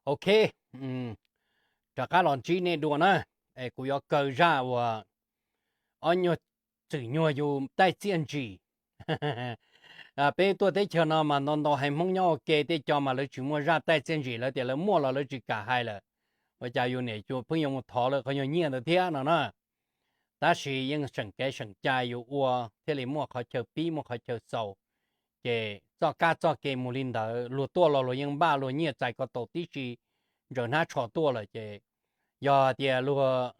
Ok, rov qab los ntsib nej dua na. Es kuv yuav kaw zaj uas ob nyuag txwm nyuag yus taij txiaj ntsim. Peb tuaj teb chaws no mas ntau ntau haiv Hmoob nyob ua ke, tej co mas lawv tsis muaj zaj taij txiaj ntsim, lawv tias lawv muaj los lawv tsis kam hais lawm. Ua cas yus niam yus txiv pheej yuav mus thov lawv qhov nyuag nyiaj ntawd thiab no na. Tab sis yeej seem kev seem cai yus ua thiaj li muaj qhov chaw pib muaj qhov chaw xaus. Ces txoj kab txoj ke mus li ntawd, luag tuaj los luag yeej npaj luag nyiaj txais ko taus tib si, ntsaws hnab tsho tuaj lawm ces yog tias luag,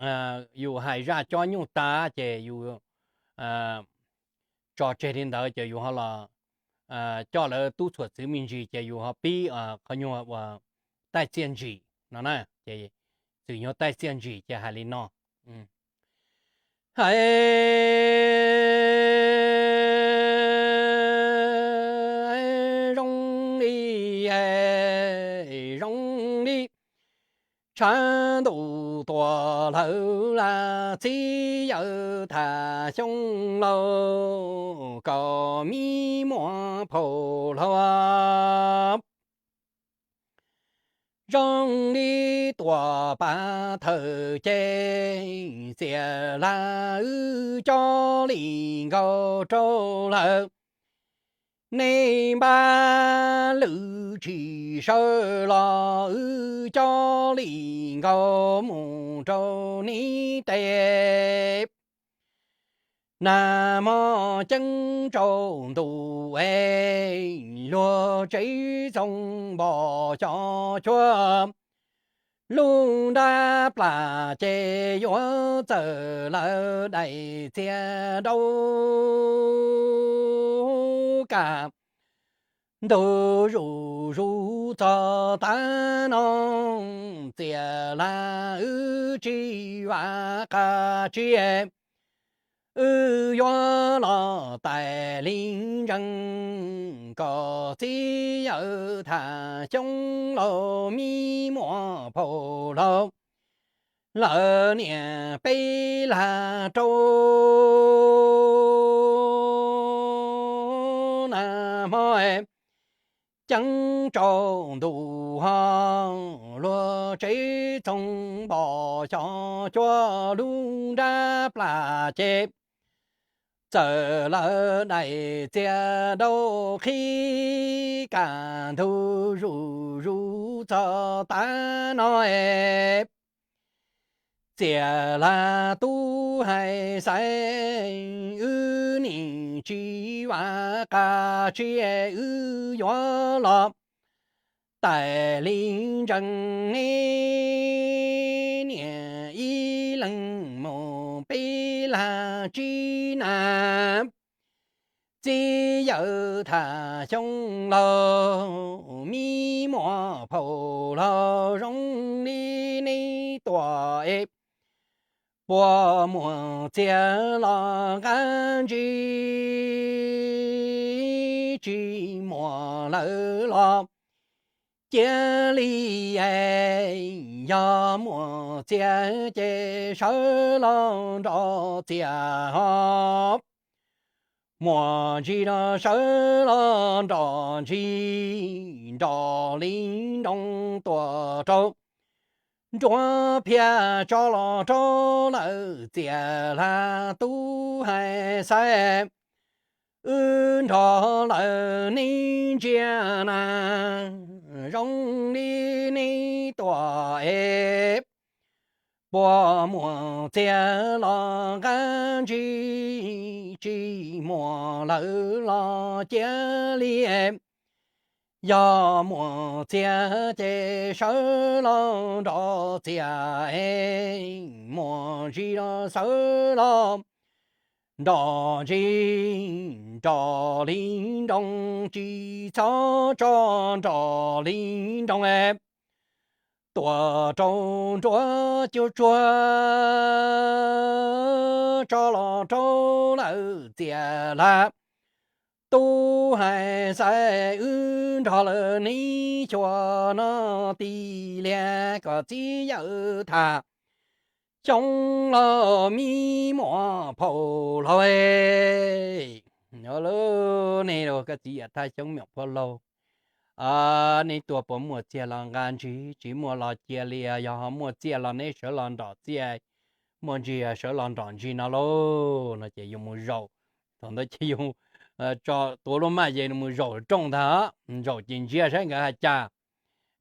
yus hais zaj cob nyuj tas ces yus tso tseg li ntawd ces yus ho los coj lawv tub txhuam txwv me ntsis ces yus ho pib qhov nyuag uas taij txiaj ntsim no na. Ces txwm nyuag taij txiaj ntsim ces hais li no: Hais zoo li, zoo li tshav ntuj tuaj lawm las, txiv yawg Tham Xyooj Lauj, koj me muam phauj laug, zoo li tuaj pab thawj ces txias las wb coj li nkaus rau lawm. Nej npaj lwm tsis sawv los wb coj li nkaus mus rau nej tes. Nag hmo ceeb tsaus ntuj es luag tsev txoos npos xyov cuag lub nrab plas ces yuav txawm lawm daim txiag rau kaj ntug zuj zus txog tav no. Txias las wb tsis vam qab tsi, wb yuav los tais li ntsees, koj txiv yawg Tham Xyooj Lauj, me muam phauj laug, lawv niam peb lag rau. Nag hmo ceeb tsaus ntuj ho luag tsev txoos npos xyov cuag lub nrab plas ces txawm lawm daim txiag rau qhib kaj ntug zuj zus txog tav no es. Txias las tub hais xaiv, wb nim tsis vam qab tsi, wb yuav los tais li ntsees, nej niam ib leeg mus peb lag tsib nag. Txiv yawg Tham Xyooj Lauj, me muam phauj laug, zoo li nej tuaj es puas muaj txiag los nqa ntsis, tsis muaj lawm los cia li es, yog muaj txiag ces sawv los nrog txias ho, muaj ntsis los sawv los nrog ntsis, nrog li nroos tuaj rau nruab phiab tso los rau lawm. Txias las tub hais xaiv, wb nrog lawm nej ntsia na, zoo li nej tuaj es puas muaj txiag los nqa ntsis, tsis muaj lawm los cia li es, yog muaj txiag ces sawv los nrog txias es, muaj ntsis los sawv los nrog ntsis, nrog li nroos tsis txhob tso, nrog li nroos es tuaj rau nruab cuaj tsuag tso los rau lawm. Txias las tub hais xaiv, wb nrog lawm nej xyuas no, tij lias koj txiv yawg Tham Xyooj Lauj, me muam phauj laug. Nej, koj txiv yawg Tham Xyooj, me muam phauj laug, Neb tuaj puas muaj txiag los nqa ntsis? Tsis muaj los cia li, yog ho muaj txiag los neb sawv los nrog txiag, muaj ntsis sawv los nrog ntsis no lauj. No ces yus mus zaum, thaum ntawd ces yus tso tuav lub maj ces mus zaum rooj ntag, zaum ces ntsia saib nkawd hais cas.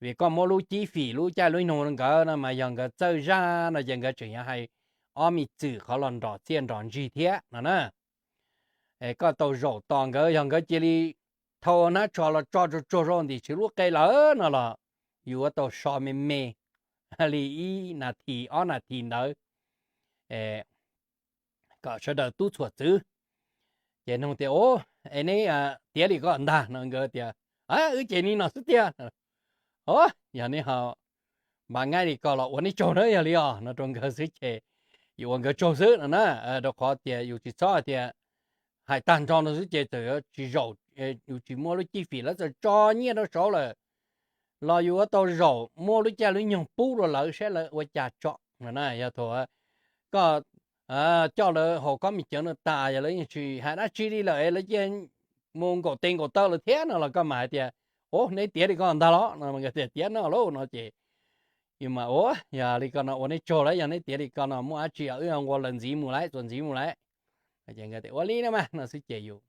Vim koj muab lub cib fim lub caij lub nyoog nkawd no mas yog nkawd txawj zaj no ces nkawd tseem yuav hais ob me txwm qhov los nrog txiaj nrog ntsis thiab no na. Koj tau zaum tos nkawd, yog nkawd cia li thau hnab tsho los tso tsuag tsuag rau ntim tswv lub qe lawm no los yus yuav tau so me me li ib nas this ob nas this ntawd kom sawv daws tub txhuam txwv. Ces nug tias, Ua, es neb tiav li ko ntag? No nkawd tias, Wb ces nim no xwb tiag. Yog neb ho npaj nqaij li ko los ua neb tsaug na, yog li os, no rau nkawd xwb ces yus ua nkawd tsaug xwb no na. Rau qhov tias yus tsis txhob hais tias hais tag nrho no xwb ces txawm yuav tsis zaum, yus tsis muaj lub cib fim lawv txawm tso nyiaj rau saud lawm los yus yuav tau zaum muab lub caij lub nyoog pub rau lawv saib lawv ua cas tso no na. Yog thaum koj coj lawv haus khaub me ceev no tas yog lawv yeej tsis hais dab tsi li lawm, lawv cia mus nkaum tes nkaum taw lawm thiab no los koj mam hais tias, Ua, neb tiav li ko ntag los? No nkawd tias, Tiav no lauj, no ces yus mas, Ua, yog li ko no ua neb tsaug lawm, yog neb tiav li ko no muaj dab tsi wb nqua lawv ntxiv mus lawm, txuas ntxiv mus lawm. Ces nkawd tias, Ua li no mas, no xwb ces yus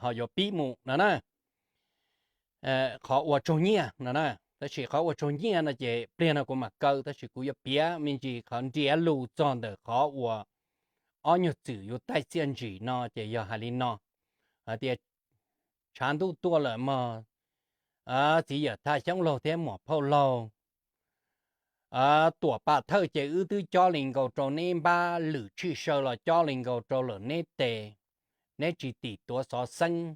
ho yuav pib mus no na. Qhov ua tsaug nyiaj no na, tab sis qhov ua tsaug nyiaj no ces pliag no kuv mam kaw, tab sis kuv yuav piav me ntsis qhov nriav lus txog ntawm qhov uas ob nyuag txwm yus taij txiaj ntsim no ces yog hais li no, hais tias, Tshav ntuj tuaj lawm mog, txiv yawm thaj xyoob laug thiab muam phauj laug, tuam pam thawj ces wb twb cob li nkaus rau neb npab, lwm tshij saw los cob li nkaus rau lawm neb tes, neb tsis tim tuav xov xeeb.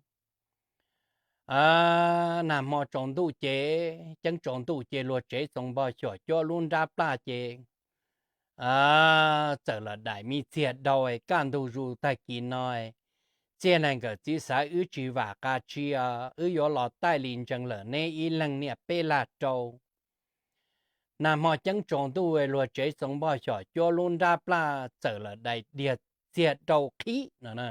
Nag hmo tsaus ntuj ces, ceeb tsaus ntuj ces luag tsev txoos npog xyuam cuab lub nrab plaj ces txawm los daim me txiag dau, kaj ntug zus tag kis no, txiaj neeg nkawm txiv xaiv wb tsis vam qas tsi, wb yuav los taij li ntsees lawm neb ib leeg niam peb lag rau. Nag hmo ceeb tsaus ntuj luag tsev txoos npog xyom cuab lub nrab plaj txawm lawm daim diag txiag dau qhib no.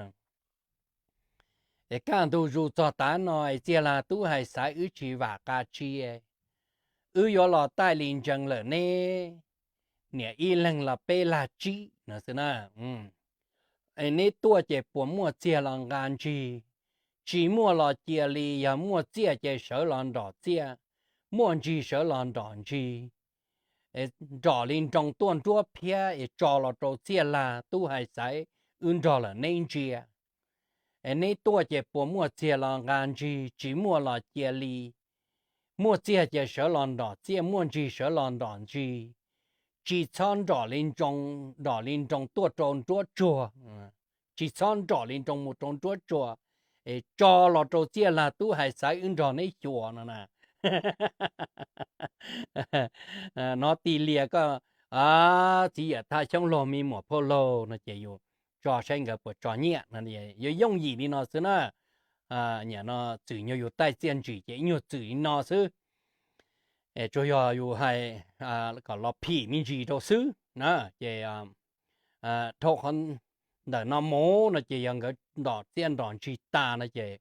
Es kaj ntug zus txog tav no es txiag lag tub hais xaiv wb tsis vam qas tsi, wb yuav los taij li ntsees lawm neb niam ib leeg los peb lag tsib no xwb na. Es neb tuaj ces puas muaj txiag los nqa ntsis? Tsis muaj los cia li, yog muaj txiaj ces sawv los nrog txiaj, muaj ntsis sawv los nrog ntsis. Nrom li nroo tuaj nruab phiab es tso los rau txiaj lag tub hais xaiv wb nrog lawm neb ntsia. Es neb tuaj ces puas muaj txiag los nqa ntsis? Tsis muaj los cia li, muaj txiag ces sawv los nrog txiaj, muaj ntsis sawv los nrog ntsis. Tsis txhob nrom li nroo, nrom li nroo tuaj rau nruab tsuag, tsis txhob nrom li nroo mus rau nruab tsuag, es tso los rau txiaj lag tub hais xaiv wb nrog neb xyuas no na. Nov ti lias koj, txiv yawm thaj xyoob laug me muam phauj laug no ces yus tso saib nkawd puas tso nyiaj no, yuav yooj yim li no xwb na. Nim no txwm nyuag yus taij txiaj ntsim ces ib nyuag txwm li no xwb. Es tsuas yog yus hais kom los phim me ntsis rau xwb na. Ces dhau qhov ntawm no mus no ces yog nkawd nrog txiaj nrog ntsis tas no ces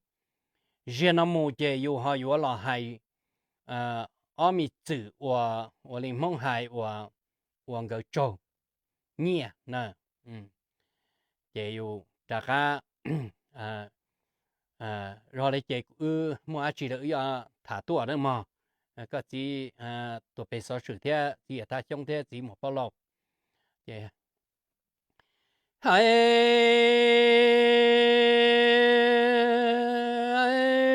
ziag no mus ces yus ho yuav los hais ob me txwm uas ua li Hmoob hais uas ua nkawd tsaug nyiaj na. Ces yus rov qab, zog li ces wb muaj dab tsi los wb yuav tham tuaj na mog. Koj txiv tuam pem xov swm thiab txiv yawm thaj xyoob thiab txiv muam poj laug ces hais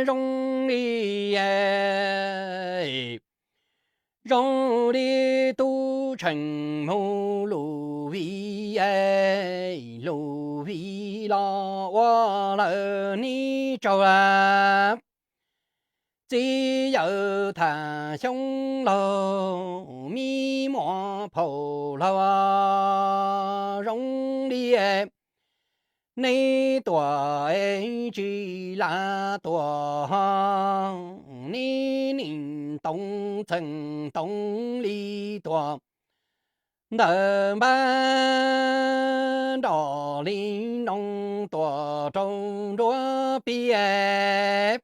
zoo li, zoo li tub tshee mus lus vij, lus vij los ua lawm neb tsaug lawm. Txiv yawm thaj xyoob laug me muam phauj laug, zoo li neb tuaj tsis lam tuaj, neb nim ntoo txheej ntoo li tuaj ntawm npab, nrom li nroo tuaj rau nruab pias.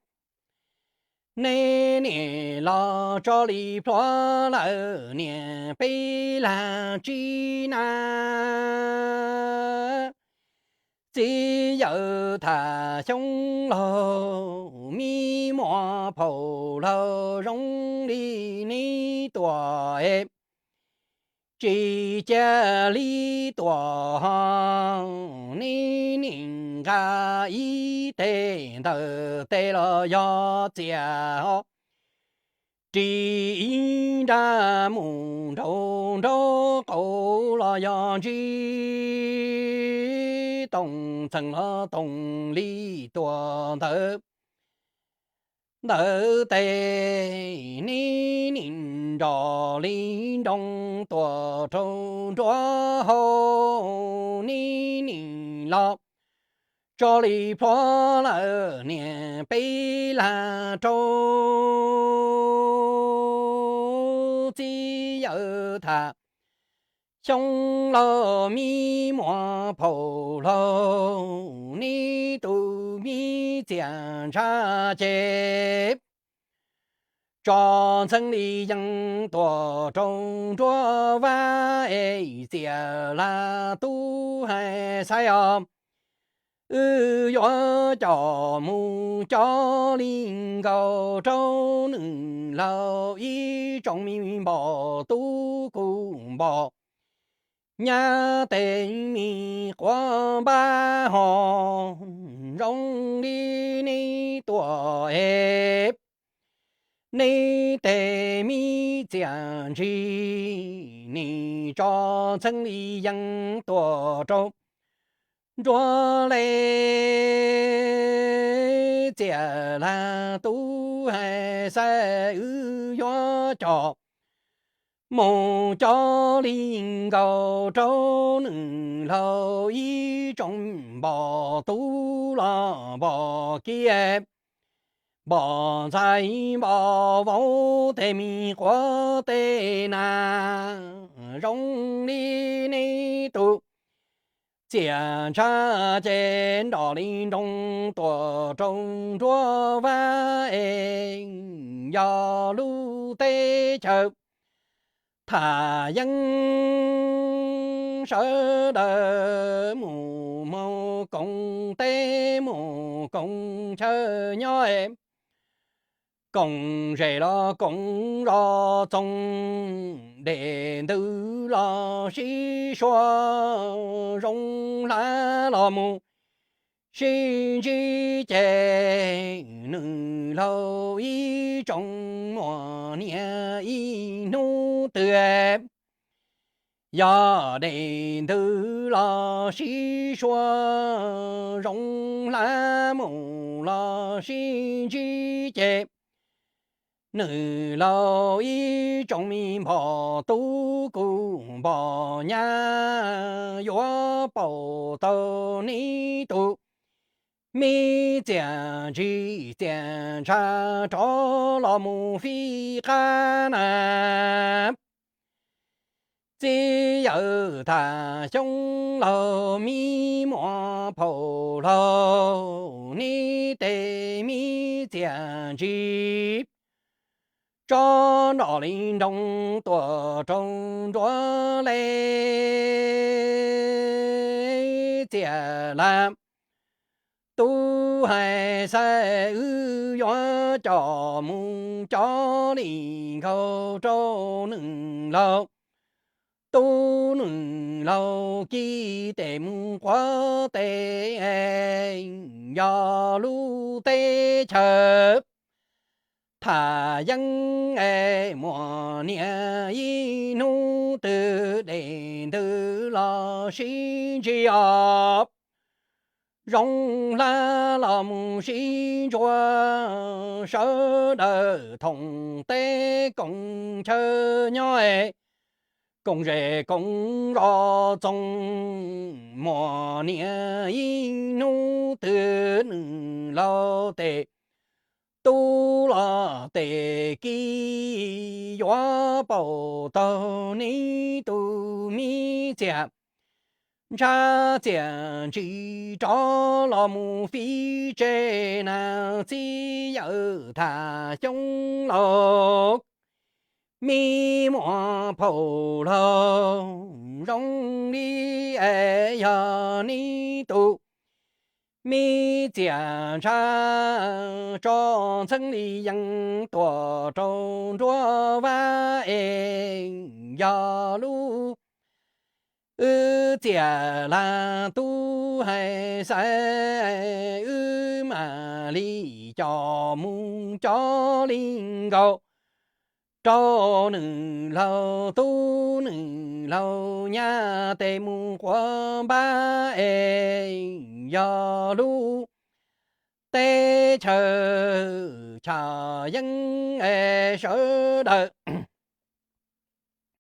Neb niam los tso li plhuav lawm niam peb lag tsib na. Txiv yawm tham xyoob laug, me muam phaum laug zoo li neb tuam es, tsis cia li tuam ho, neb niam nqa ib teg ntawm tes los yog txias ho, ris ib nrab mus nraum nraub qaum los yog ntsib toom txheem los toom li tuam ntawd. Ntawd tes neb nim nrog li nroo tuam rau nruab hau, neb nim los tso li plhuav lawm niam peb lag rau. Txiv yawm tham xyoob laug, me muam phaum laug, neb tus me txias ntsha ces tso ntxheeb li yees tuam rau nruab vab es txias lag tub hais xaiv os. Wb yuav coj mus coj li nkaus rau nws laug ib tsoom me npom tub kuj npom nyab tes me quav npab ho zoo li neb tuam es, neb tes me txias ntshis nim tso ntxheeb li yees tuam rau nruab le. Txias lag tub hais xaiv, wb yuav coj mus coj li nkaus rau nws laug ib tsoom npom tub los npom kiab, npom ntxhais npom vauv tes me quav tes na zoo li neb tus txias ntsha ces nrog li nroo tuam rau nruab vab es yog lub teb chaws tham yeeb sawv daws mus mus koom teb mus koom chaw nyob es, koom zes los koom zos txoos, dej ntws los sib sua, zoo hlab los mus sib ntsib ces nws laug ib tsoom muam niam ib hnub twg yog dej ntws los sib sua, zoo hlab mus los sib ntsib ces nws laug ib tsoom me npom tub kuj npom nyab yuav pauj tau neb tus me txias ntshis txias ntsha rov los mus fij qab na. Txiv yawm tham xyoob laug, me muam phaum laug, neb tes me txias ntshis tso nrog li nroo tuam rau nruab le. Txias lag tub hais xaiv, wb yuav coj mus coj li nkaus rau nws laug tub nws laug kiv tes mus quav tes yog lub teb chaws tham yeeb es muam niam ib hnub twg dej ntws los sib ntsib os, zoo hlab los mus sib ntsuas, sawv daws thoom teb koom chaw nyob es, koom zes koom zos txoos, muam niam ib hnub twg nws laug tes tub los tes kiv yuav pauj taug neb tus me txias ntshav txias ntsim rov los mus fib tsev na, txiv yawm tham xyoob laus, me muam phaum laug zoo li es yog neb tus me txias ntshav tso ntxheeb li yees tuam rau nruab vab es yog lub wb txias lag tub hais xaiv wb mam li coj mus cov li nkaus rau nws laug tub nws laug nyab tes mus quav npab es yog lub teb chaws chaj yeeb es sawv daws